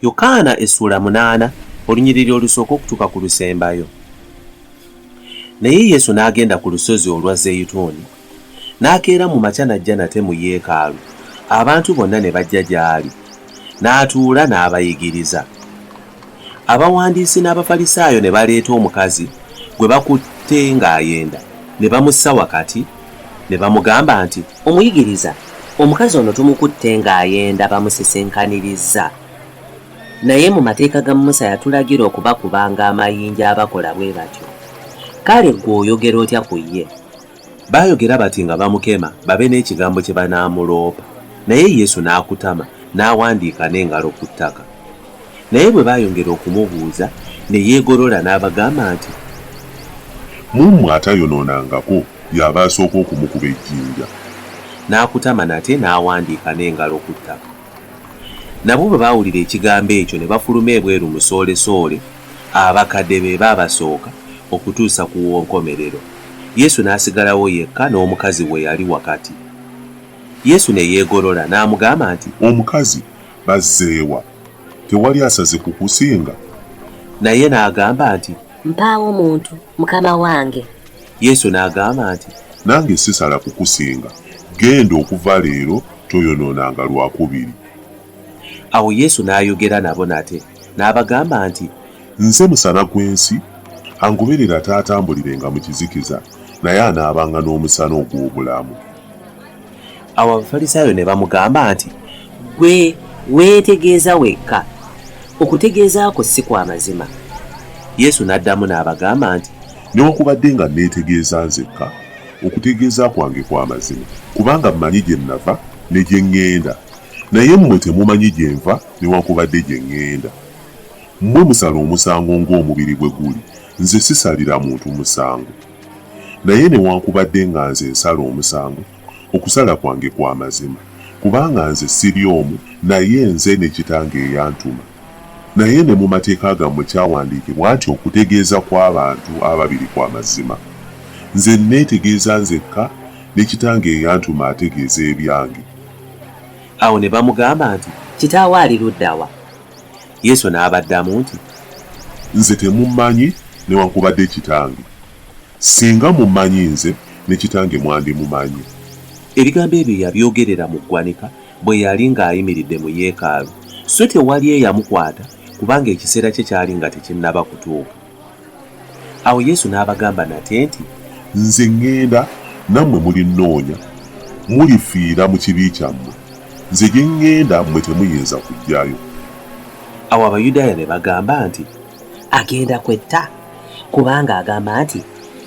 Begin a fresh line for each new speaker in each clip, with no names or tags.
Yokaana essuula 8 olunyiriri olusooka okutuuka ku lusembayo. Naye Yesu n'agenda ku lusozi olwa Zeyituuni. N'akeera mu makya n'ajja nate mu yeekaalu, abantu bonna ne bajja gy'ali, n'atuula n'abayigiriza. Abawandiisi n'Abafalisaayo ne baleeta omukazi gwe bakutte ng'ayenda, ne bamussa wakati, ne bamugamba nti,
Omuyigiriza, omukazi ono tumukutte ng'ayenda bamusisinkanirizza. Naye mu mateeka ga Musa yatulagira okubakubanga amayinja abakola bwe batyo. Kale ggwe oyogera otya ku ye?
Baayogera bati nga bamukema babe n'ekigambo kye banaamuloopa. Naye Yesu n'akutama, n'awandiika n'engalo ku ttaka. Naye bwe baayongera okumubuuza, ne yeegolola n'abagamba nti.
Mu mmwe atayonoonangako y'aba asooka okumukuba ejjinja.
N'akutama nate n'awandiika n'engalo ku ttaka. Nabo bwe baawulira ekigambo ekyo ne bafuluma ebweru musoolesoole, abakadde be baabasooka, okutuusa ku w'onkomerero. Yesu n'asigalawo yekka n'omukazi we yali wakati. Yesu ne yeegolola n'amugamba nti.
Omukazi, bazze wa? Tewali asaze kukusinga?
Naye n'agamba nti.
Mpaawo muntu, Mukama wange.
Yesu n'agamba nti.
Nange sisala kukusinga, genda okuva leero toyonoonanga lwa kubiri.
Awo Yesu n'ayogera nabo nate, n'abagamba nti.
Nze musana gw'ensi, angoberera taatambulirenga mu kizikiza, naye anaabanga n'omusana ogw'obulamu.
Awo Abafalisaayo ne bamugamba nti.
Ggwe weetegeeza wekka, okutegeeza kwo si kwa mazima.
Yesu n'addamu n'abagamba nti.
Newakubadde nga neetegeeza nzekka, okutegeeza kwange kwa mazima, kubanga mmanyi gye nnava ne gye ŋŋenda, naye mmwe temumanyi gye nva newakubadde gye ŋŋenda. Mmwe musala omusango ng'omubiri bwe guli, nze sisalira muntu musango. Naye newankubadde nga nze nsala omusango, okusala kwange kwa mazima, kubanga nze siri omu, naye nze ne Kitange eyantuma. Naye ne mu mateeka gammwe kyawandiikibwa nti okutegeeza kw'abantu ababiri kwa mazima. Nze nneetegeeza nzekka, ne Kitange eyantuma ategeeza ebyange.
Awo ne bamugamba nti.
Kitaawo ali ludda wa?
Yesu n'abaddamu nti.
Nze temummanyi newankubadde Kitange. Singa mummanyi nze, ne Kitange mwandimumanyi.
Ebigambo ebyo yabyogerera mu ggwanika bwe yali ng'ayimiridde mu yeekaalu, so tewali eyamukwata, kubanga ekiseera kye kyali nga tekinnaba kutuuka. Awo Yesu n'abagamba nate nti.
Nze ŋŋenda, nammwe mulinnoonya, mulifiira mu kibi kyammwe. Nze gye ŋŋenda mmwe temuyinza kujjayo.
Awo Abayudaaya ne bagamba nti.
Agenda kwetta? Kubanga agamba nti,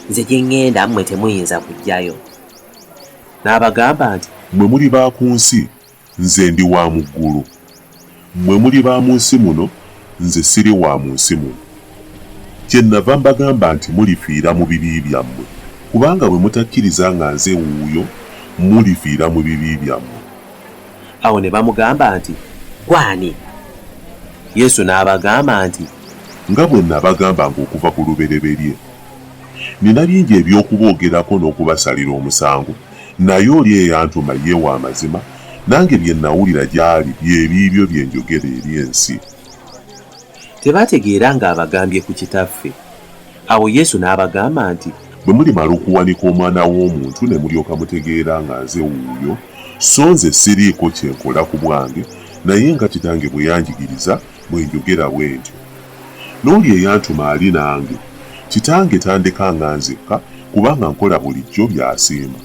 Nze gye ŋŋenda mmwe temuyinza kujjayo.
N'abagamba nti.
Mmwe muli ba ku nsi, nze ndi wa mu ggulu. Mmwe muli ba mu nsi muno, nze siri wa mu nsi muno. Kyennava mbagamba nti mulifiira mu bibi byammwe, kubanga bwe mutakkiriza nga nze wuuyo, mulifiira mu bibi byammwe.
Awo ne bamugamba nti.
Ggwe ani?
Yesu n'abagamba nti.
Nga bwe nabagambanga okuva ku lubereberye. Nnina bingi eby'okuboogerako n'okubasalira omusango, naye oli eyantuma ye wa mazima, nange bye nawulira gy'ali bye biibyo bye njogera eri ensi.
Tebaategeera ng'abagambye ku Kitaffe. Awo Yesu n'abagamba nti.
Bwe mulimala okuwanika Omwana w'Omuntu ne mulyoka mutegeera nga nze wuuyo, so nze siriiko kye nkola ku bwange, naye nga Kitange bwe yanjigiriza, bwe njogera bwe ntyo. N'oli eyantuma ali nange, Kitange tandekanga nzekka, kubanga nkola bulijjo by'asiima.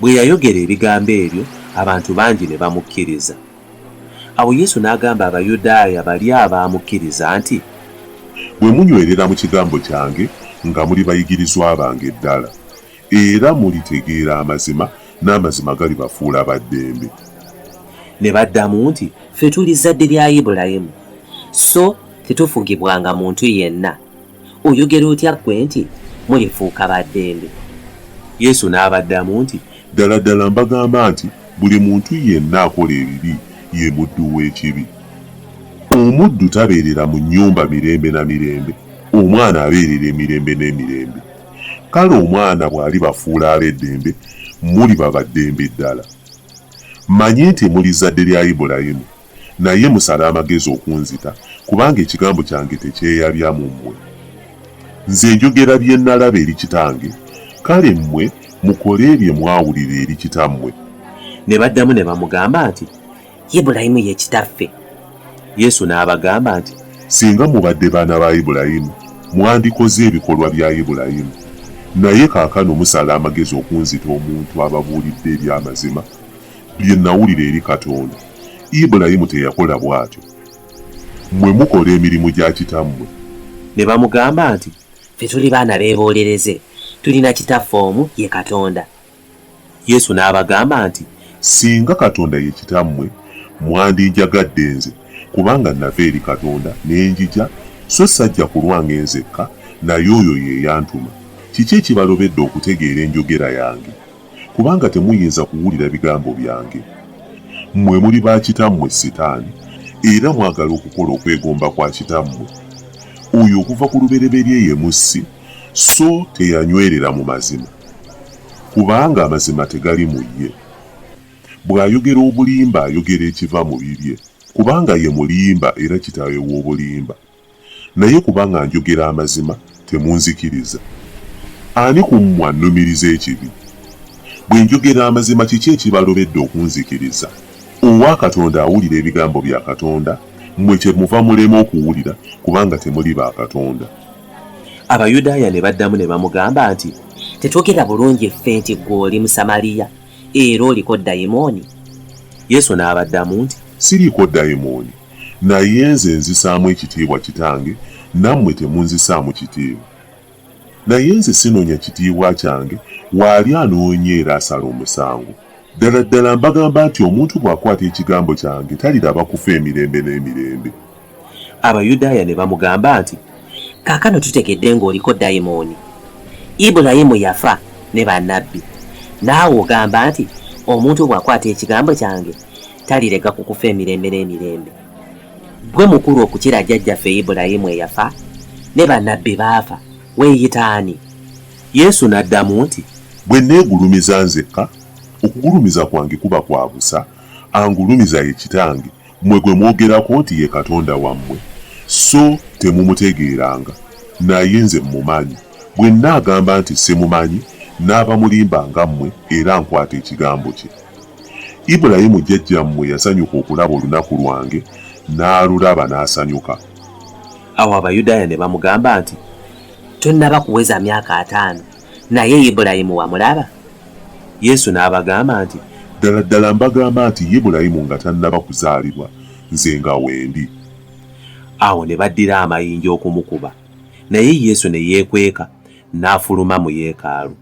Bwe yayogera ebigambo ebyo, abantu bangi ne bamukkiriza. Awo Yesu n'agamba Abayudaaya bali abaamukkiriza nti.
Bwe munywerera mu kigambo kyange, nga muli bayigirizwa bange ddala, era mulitegeera amazima, n'amazima galibafuula ba ddembe.
Ne baddamu nti.
Ffe tuli zzadde lya Ibulayimu, so tetufugibwanga muntu yenna. Oyogera otya ggwe nti, Mulifuuka ba ddembe?
Yesu n'abaddamu nti.
Ddala ddala mbagamba nti buli muntu yenna akola ebibi ye muddu w'ekibi. Omuddu tabeerera mu nnyumba mirembe na mirembe, omwana abeerera emirembe n'emirembe. Kale Omwana bw'alibafuula ab'eddembe, muliba ba ddembe ddala. Mmanyi nti muli zzadde lya Ibulayimu, Naye musala amagezi okunzita, kubanga ekigambo kyange tekyeyabya mu mmwe. Nze njogera bye nnalaba eri Kitange, kale mmwe mukole bye mwawulira eri kitammwe.
Ne baddamu ne bamugamba nti,
Ibulayimu ye kitaffe.
Yesu n'abagamba nti,
Singa mubadde baana ba Ibulayimu, mwandikoze ebikolwa bya Ibulayimu. Naye kaakano musala amagezi okunzita omuntu ababuulidde eby'amazima bye nnawulira eri Katonda. Ibulayimu teyakola bw'atyo. Mmwe mukola emirimu gya kitammwe.
Ne bamugamba nti,
Ffe tuli baana beeboolereze, tulina Kitaffe omu, ye Katonda.
Yesu n'abagamba nti,
Singa Katonda ye Kitammwe, mwandinjagadde nze, kubanga nnava eri Katonda ne njija, so sajja ku lwange nzekka, naye oyo ye yantuma. Kiki ekibalobedde okutegeera enjogera yange? Kubanga temuyinza kuwulira bigambo byange. Mmwe muli ba kitammwe Sitaani, era mwagala okukola okwegomba kwa kitammwe. Oyo okuva ku lubereberye ye mussi, so teyanywerera mu mazima, kubanga amazima tegali mu ye. Bw'ayogera obulimba ayogera ekiva mu bibye, kubanga ye mulimba era kitaawe w'obulimba. Naye kubanga njogera amazima, temunzikiriza. Ani ku mmwe annumiriza ekibi? Bwe njogera amazima kiki ekibalobedde okunzikiriza? Owa Katonda awulira ebigambo bya Katonda, mmwe kyemuva mulema okuwulira, kubanga temuli ba Katonda.
Abayudaaya ne baddamu ne bamugamba nti,
Tetwogera bulungi ffe nti ggwe oli Musamaliya era oliko dayimooni?
Yesu n'abaddamu nti,
Siriiko dayimooni, naye nze nzisaamu ekitiibwa Kitange, nammwe temunzisaamu kitiibwa. Naye nze sinoonya kitiibwa kyange, waali anoonya era asala omusango. Ddala ddala mbagamba nti omuntu bw'akwata ekigambo kyange taliraba kufa emirembe n'emirembe.
Abayudaaya ne bamugamba nti,
Kaakano tutegedde ng'oliko dayimooni. Ibulayimu yafa ne bannabbi, naawe ogamba nti, Omuntu bw'akwata ekigambo kyange talirega ku kufa emirembe n'emirembe. Ggwe mukulu okukira jjajjaffe Ibulayimu eyafa? Ne bannabbi baafa. Weeyita ani?
Yesu n'addamu nti,
Bwe nneegulumiza nzekka, okugulumiza kwange kuba kwa busa, angulumiza ye Kitange, mmwe gwe mwogerako nti ye Katonda wammwe, so temumutegeeranga, naye nze mmumanyi. Bwe nnaagamba nti simumanyi, nnaaba mulimba nga mmwe, era nkwata ekigambo kye. Ibulayimu jjajjammwe yasanyuka okulaba olunaku lwange, n'alulaba n'asanyuka.
Awo Abayudaaya ne bamugamba nti,
Tonnaba kuweza myaka ataano, naye Ibulayimu wamulaba?
Yesu n'abagamba nti,
Ddala ddala mbagamba nti Ibulayimu nga tannaba kuzaalibwa, nze nga wendi.
Awo ne baddira amayinja okumukuba, naye Yesu ne yeekweka n'afuluma mu yeekaalu.